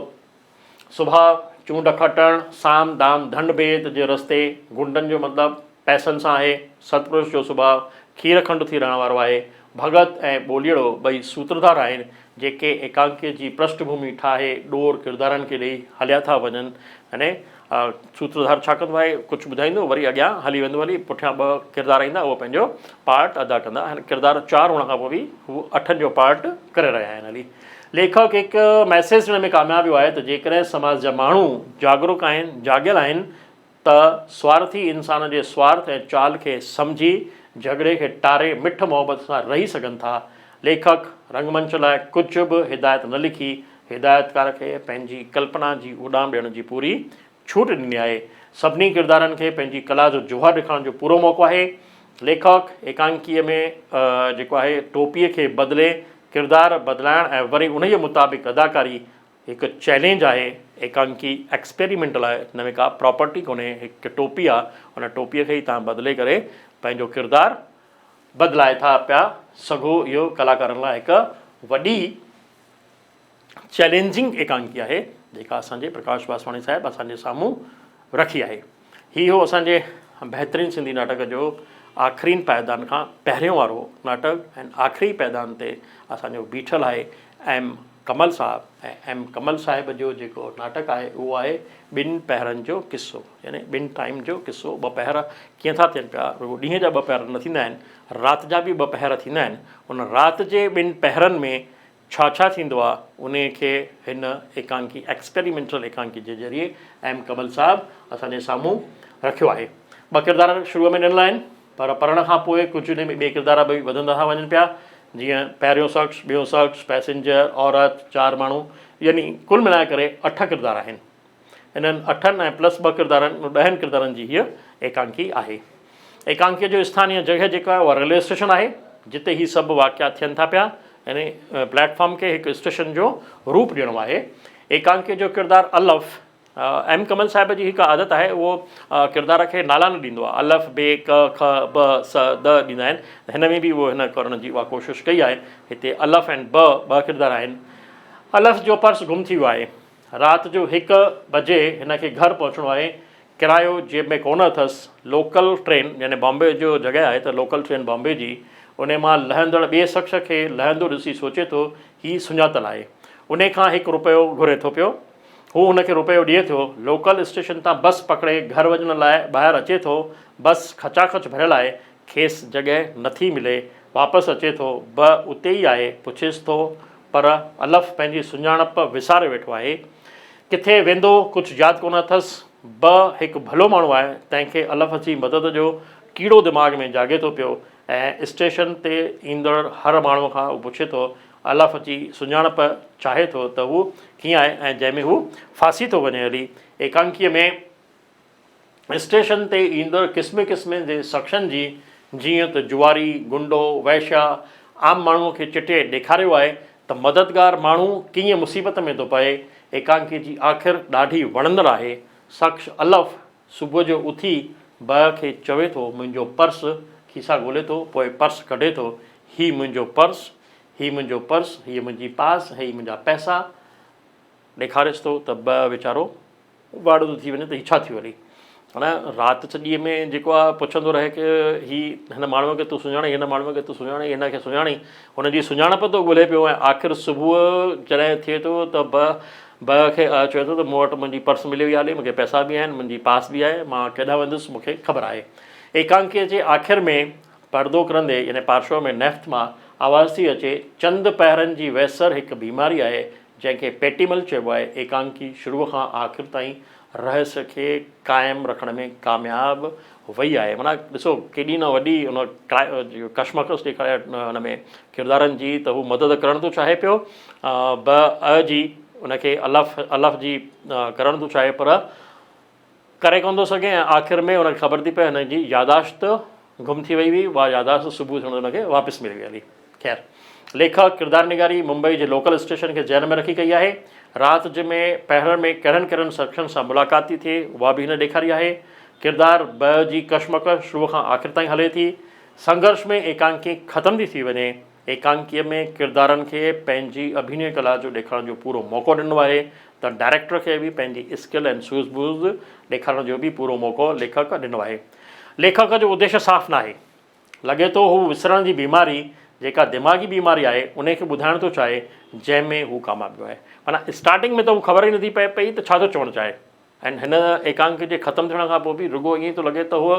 سڀاء، چونڊ کٽڻ، سام دام ڌنڊ ڀيد جي رستي، غنڊن جو مطلب پئسن سان آهي، ستپرش جو سڀاء کير کنڊ ٿي رهڻ وارو آهي، ڀڳت ۽ ٻوليئڙو ٻئي سوترڌار آهن، جيڪي ايڪانڪيء جي پرشٺ ڀومي ٺاهي ڏور ڪردارن کي ڏيئي هليا ٿا وڃن يعني سوترڌار ڇا ڪندو آهي ڪجهه ٻڌائيندو وري اڳيان هلي ويندو هلي پٺيان ٻه ڪردار ايندا اهو پنهنجو پارٽ ادا ڪندا آهن ڪردار چار هئڻ کان پوء به هو اٺن جو پارٽ ڪري رهيا آهن هلي ليکڪ هڪ ميسيج ڏيڻ ۾ ڪامياب ويو آهي ته جيڪڏهن سماج جا ماڻهو جاڳروڪ آهن جاڳيل آهن ته سوارٿي انسان جي سوارٿ ۽ چال کي سمجهي جهڳڙي کي ٽاري مٺ محبت سان رهي سگهن ٿا. ليکڪ رنگ منچ لاء ڪجهه به هدايت نه لکي هدايتڪار کي پنهنجي ڪلپنا جي اڏام ڏيڻ جي پوري ڇوٽ ڏني آهي. سڀني ڪردارن کي پنهنجي ڪلا جو جوهر ڏيکارڻ جو پورو موقعو آهي. ليکڪ ايڪانڪيء ۾ جيڪو آهي ٽوپيء کي بدلي ڪردار بدلائڻ ۽ وري انهيء مطابق اداڪاري هڪ چئلينج آهي ايڪانڪي ايڪسپيريمينٽل آهي هن ۾ ڪا پراپرٽي ڪونهي هڪ ٽوپي آهي ان ٽوپي کي ئي توهان بدلي ڪري پنهنجو ڪردار بدلائي ٿا پيا سگهو اهو ڪلاڪارن لاء هڪ وڏي چئلينجنگ ايڪانڪي آهي جيڪا اسان جي پرڪاش واسواڻي صاحب اسان جي سامهون رکي آهي هي هو اسان جي بهترين سنڌي ناٽڪ جو آخرين پائدان کان پهريون وارو ناٽڪ ۽ آخري پائدان تي اسان جو بيٺل آهي ايم ڪمل صاحب ۽ ايم ڪمل صاحب جو جيڪو ناٽڪ آهي اهو آهي ٻن پهرن جو قصو يعني ٻن ٽائيم جو قصو ٻه پهر ڪيئن ٿا ٿين پيا رڳو ڏينهن جا ٻه پهر نه ٿيندا آهن رات جا به ٻه پهر ٿيندا آهن ان رات جي ٻن پهرن ۾ ڇا ڇا ٿيندو آ انهي کي هن ايڪانڪي ايڪسپيريمينٽل ايڪانڪي جي ذريعي ايم ڪمل صاحب اسان جي سامهون رکيو آهي. ٻه ڪردار شروع ۾ ڏنل آهن پر پڙهڻ کان پوء ڪجهه انهي ۾ ٻئي ڪردار به وڌندا ٿا وڃن پيا جيئن پهريون شخص، ٻيون شخص، پئسينجر، عورت، چار ماڻهو يعني ڪل ملائي ڪري اٺ ڪردار آهن. انهن اٺن ۽ پلس ٻه ڪردارن ڏهن ڪردارن جي هيء ايڪانڪي آهي. ايڪانڪيء جو اسٿان يا جڳهه جيڪا آهي اها ريلوي اسٽيشن آهي، جتي هي سڀ واقعا ٿين ٿا پيا، يعني پليٽ فارم کي هڪ اسٽيشن جو روپ ڏيڻو آهي. ايڪانڪيء جو ڪردار الف، ايم ڪمل صاحب جي هڪ عادت آهي اهو ڪردار کي نالا نه ڏيندو آهي، الف، بي، ڪ، خ، ب، س، د ڏيندا آهن، هن ۾ به اهو هن ڪرڻ جي اها ڪوشش ڪئي آهي. هتي الف ۽ ب ٻه ڪردار آهن. الف جو پرس گم ٿي ويو آهي. رات جو هڪ بجي هن کي گهر پهچڻو آهي. ڪرايو جيب ۾ ڪونه اٿس. لوڪل ٽرين يعني بامبي جو جڳهه آهي ته لوڪل ٽرين بامبي جي انهي مان لهندڙ ٻئي شخص کي لهندو ڏسي سوچي ٿو هي سڃاتل آهي. انهي کان هڪ رپيو گهري ٿو پيو. هو هن کي رپيو ڏئي ٿو. لوڪل اسٽيشن تان بس پڪڙي گهر وڃڻ لاء ٻاهر اچي ٿو. بس کچاکچ ڀريل آهي. کيس جڳهه نٿي ملي. واپس اچي ٿو. به اتي ئي آهي. پڇيس ٿو پر الف پنهنجي سڃاڻپ وساري ويٺو آهي. ڪٿي ويندو ڪجهه ياد ڪونه اٿس. به هڪ ڀلو ماڻهو آهي، تنهن کي الف جي مدد جو ڪيڙو دماغ ۾ جاڳي ٿو پيو ۽ اسٽيشن تي ايندڙ هر ماڻهوء کان هو پڇي ٿو، الف جي سڃاڻپ چاهي ٿو ته هو ڪيئن آهي ۽ جنهن ۾ هو ڦاسي ٿو وڃي هلي. ايڪانڪيء ۾. اسٽيشن تي ايندڙ قسم قسم جي شخصن جي جيئن ته جواري، گنڊو، وئشيا، عام ماڻهوء کي چٽي ڏيکاريو آهي ته مددگار ماڻهو ڪيئن مصيبت ۾ ٿو پئي. ايڪانڪي جي آخر ڏاڍي وڻندڙ آهي. شخص الف صبح جو اٿي بئه کي چوي ٿو منهنجو پرس، کيسا ڳولي ٿو، پوء پرس ڪڍي ٿو، هي منهنجو پرس، هي منهنجو پرس، هيء منهنجي پاس، هي منهنجا پئسا، ڏيکاريس ٿو ته بئه ويچارو واڙو ٿو ٿي وڃي ته هي ڇا ٿيو هلي معنيٰ رات سڄي ۾ جيڪو آ پڇندو رهي ڪي هي هن ماڻهوء کي تون سڃاڻين هن ماڻهوء کي تون سڃاڻين هن کي سڃاڻين هن جي سڃاڻپ ٿو ڳولهي پيو ۽ آخر صبح جڏهن ٿئي ٿو ته به به کي چوي ٿو ته مون وٽ منهنجي پرس ملي وئي هلي مون کي پئسا به آهن منهنجي پاس به آهي مان ڪيڏانهن ويندس مون کي خبر آهي ايڪانڪيء جي آخر ۾ پردو ڪرندي يعني پارشو ۾ نيفت مان آواز ٿي اچي چند پهرن جي ويسر هڪ بيماري آهي جنهن کي پيٽيمل چئبو آهي، ايڪانڪي شروع کان آخر تائين رهس کي قائم رکڻ ۾ ڪامياب وئي آهي. معنيٰ ڏسو ڪيڏي نه وڏي ان ڪشمڪش ڏيکاري ان ۾ ڪردارن جي ته هو مدد ڪرڻ ٿو چاهي پيو به ا جي ان کي الف الف جي ڪرڻ ٿو چاهي پر ڪري ڪونه ٿو سگهي ۽ آخر ۾ هن کي خبر ٿي پئي هن جي ياداشت گم ٿي وئي هئي اها ياداشت صبح ٿيڻ تي هن کي واپس ملي وئي هلي. خير ليکڪ ڪردار نگاري ممبئي جي لوڪل اسٽيشن کي ذهن ۾ رکي ڪئي آهي. رات جي ۾ پهرن ۾ ڪهڙن ڪهڙن شخصن سان ملاقات ٿي ٿئي اها به هن ڏيکاري آهي. ڪردار ب جي ڪشمڪش شروع کان آخر تائين هلي ٿي. سنگهرش ۾ ايڪانڪي ختم ٿي ٿي وڃي. ايڪانڪيء ۾ ڪردارن کي پنهنجي اڀينيه ڪلا جو ڏيکارڻ جو پورو موقعو ڏنو آهي ته ڊائريڪٽر کي به پنهنجي اسڪل ۽ سوز بوز ڏيکارڻ جو به پورو موقعو ليکڪ ڏنو آهي. ليکڪ جو اديش صاف ناهي. لڳي ٿو هو وسرڻ جي بيماري جيڪا دماغي بيماري آهي انهي کي ٻڌائڻ ٿو چاهي جنهن ۾ هو ڪامياب ويو آهي. معنيٰ اسٽارٽنگ ۾ ته هو خبر ئي نٿي پئي پئي ته ڇا ٿو چوڻ چاهي. ۽ هن ايڪانڪي جي ختم ٿيڻ کان پوء به رڳو ائين ٿو لڳي ته هو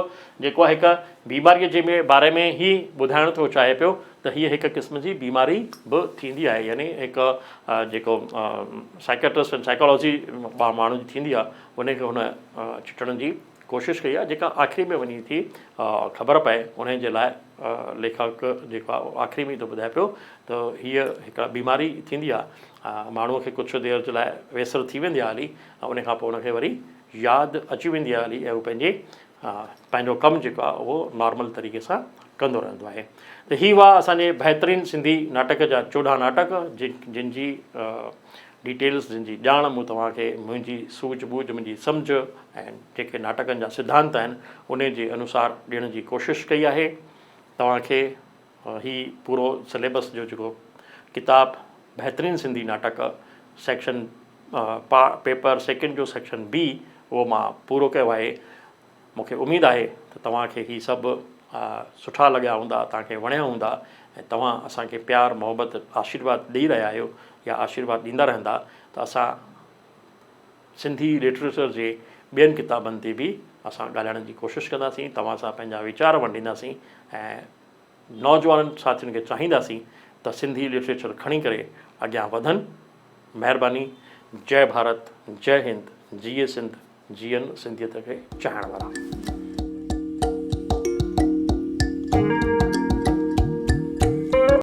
جيڪو آهي هڪ بيماريء جي باري ۾ ئي ٻڌائڻ ٿو چاهي پيو ته هيء هڪ قسم جي بيماري به ٿيندي آهي يعني هڪ جيڪو سائيڪاٽرسٽ ۽ سائيڪالاجي ماڻهن جي ٿيندي آهي ان کي هن چٽڻ جي ڪوشش ڪئي آهي جيڪا آخري ۾ وڃي ٿي خبر پئي انهي جي لاء ليکڪ جيڪو آهي آخري ۾ ٿو ٻڌائي پيو ته هيء هڪ بيماري ٿيندي آهي ماڻهوء کي ڪجهه دير جي لاء ويسر ٿي ويندي آهي هلي ۽ ان کان پوء ان کي وري ياد اچي ويندي آهي هلي ۽ هو پنهنجي پنهنجو ڪم جيڪو آهي اهو نارمل طريقي سان ڪندو رهندو آهي ته هي هئا اسان جي بهترين سنڌي ناٽڪ جا 14 ناٽڪ جن جي ڊيٽيلز جن جي ڄاڻ مون توهان کي منهنجي سوجھ ٻوجھ منهنجي سمجھ ۽ جيڪي ناٽڪن جا سڌانت آهن ان جي انوسار ڏيڻ جي ڪوشش ڪئي آهي توهان کي هي پورو سليبس جو جيڪو ڪتاب بهترين سنڌي ناٽڪ سيڪشن پيپر سيڪنڊ جو سيڪشن بي اهو مان پورو ڪيو آهي مون کي اميد آهي ته توهان کي هي سڀ سٺا لڳيا هوندا توهان کي وڻيا هوندا ۽ توهان اسان کي پيار محبت آشيرواد ڏئي رهيا آهيو يا آشيرواد ڏيندا رهندا ته اسان سنڌي لٽريچر جي ٻين ڪتابن تي به اسان ڳالهائڻ جي ڪوشش ڪنداسين توهان سان پنهنجا ويچار ونڊينداسين ۽ نوجوانن ساٿين کي چاهينداسين ته سنڌي لٽريچر کڻي ڪري اڳيان وڌن. مهرباني جئه ڀارت جئه هند جيئي سنڌ جيئن سنڌيت کي چاهڻ وارا.